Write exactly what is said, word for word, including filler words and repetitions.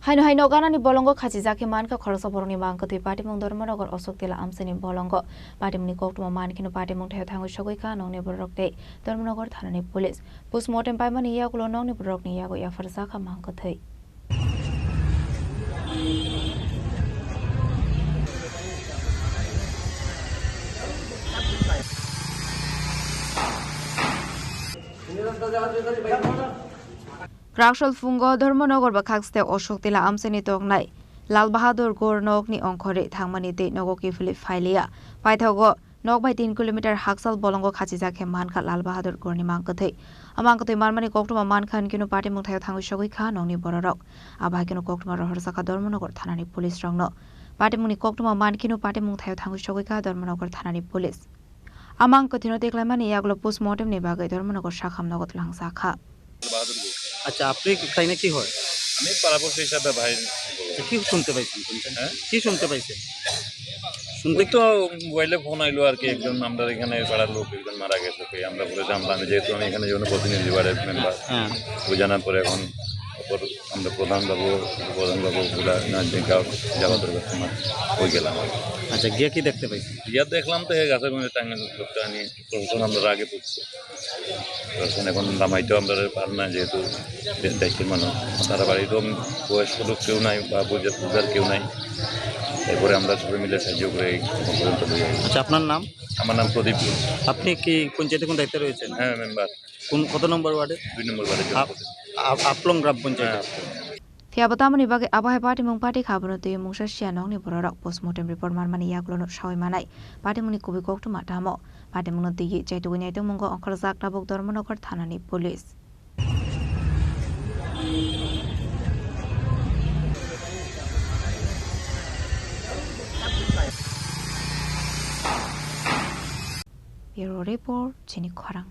Haino hai nok ganani bolongo khachijak khe mankha khoroksa borokni mang kwthwi patimung Dharmanagar Ashok Tila amchaini bolongo. Patimungni koktwma mankheno patimung thaio thangwi sogwi kha nokni bororok tei Dharmanagar thanani police. Postmortem paimani yagulo nokni bororokni yago yapharjak kha mang kwthwi. Kraksol phungo Dharmanagar bwkhak site Ashok Tila amchaini toknai Lal Bahadur Gor nokni ongkhorwi thangmani tei nogo kiphilwi phailiya. Paithago nok bai tin kilometer hakchal bolongo khachijak khe mankha Lal Bahadur Gorni mang kwthwi. A mang kwthwi manmani koktwma mankha hinkhe no patimung thaio thangwi sogwi kha nokni bororok. Abo hai kheno koktwma rohorjak kha Dharmanagar thanani police rokno. Patimungni koktwma mankheno patimung thaio thangwi sogwi kha Dharmanagar thanani police. A mang kwthwino tiklaimani yagulo postmortem ni bagwi Dharmanagar sakham nogo twlangsa kha. আচ্ছা, আপনি এখানে কি হয়? আমি পাড়াপড়শি হিসাবে ভাই। আচ্ছা, কি শুনতে পাইছেন? শুনছেন? হ্যাঁ? কি শুনতে পাইছেন? শুনতে ওই তো মোবাইলে ফোন আইলো আর কি, একজন আমরা এখানে পাড়ার লোক একজন মারা গেছে, তো আমরা পরে জানলাম, যেহেতু আমি এখানে জনপ্রতিনিধি, ওয়ার্ডের মেম্বার। হ্যাঁ। ওই জানার পরে এখন অপর আমরা প্রধান বাবু, প্রধান বাবু, ওরা না যে গাঁও যাওয়া দরকার তোমার, ওই গেলাম। আচ্ছা, গিয়ে কি দেখতে পাইছেন? গিয়ে দেখলাম তো এই গাছের মধ্যে টাঙানো লোকটা নিয়ে প্রশাসন আমরা রাগে পড়ছি। প্রশাসন এখন নামাইতেও আমরা পার না, যেহেতু দেশ দায়িত্বের মানুষ। তারা বাড়িতেও বয়স্ক লোক কেউ নাই বা বুঝে-, বুঝার কেউ নাই। এরপরে আমরা সবাই মিলে সাহায্য করে এই পর্যন্ত নিয়ে আসি। আচ্ছা, আপনার নাম? আমার নাম প্রদীপ। আপনি কি পঞ্চায়েতে কোন দায়িত্বে রয়েছেন? হ্যাঁ, মেম্বার। কোন, কত নম্বর ওয়ার্ডে? দুই নম্বর ওয়ার্ডে। আপ-, আপ-, আফলং গ্রাম পঞ্চায়েত। হ্যাঁ, আফলং। Phiya bo tamoni bagwi abo hai patimung pati kha, abono twiwi mungsa siya nokni bororok. Postmortem report manmani yagulono sawi manai patimungni kubui koktwma tamo. Patimungno twiwi chaitugwi naitongmungo ongkhorjak tabuk Dharmanagar thanani police. Bureau report, chini khorang.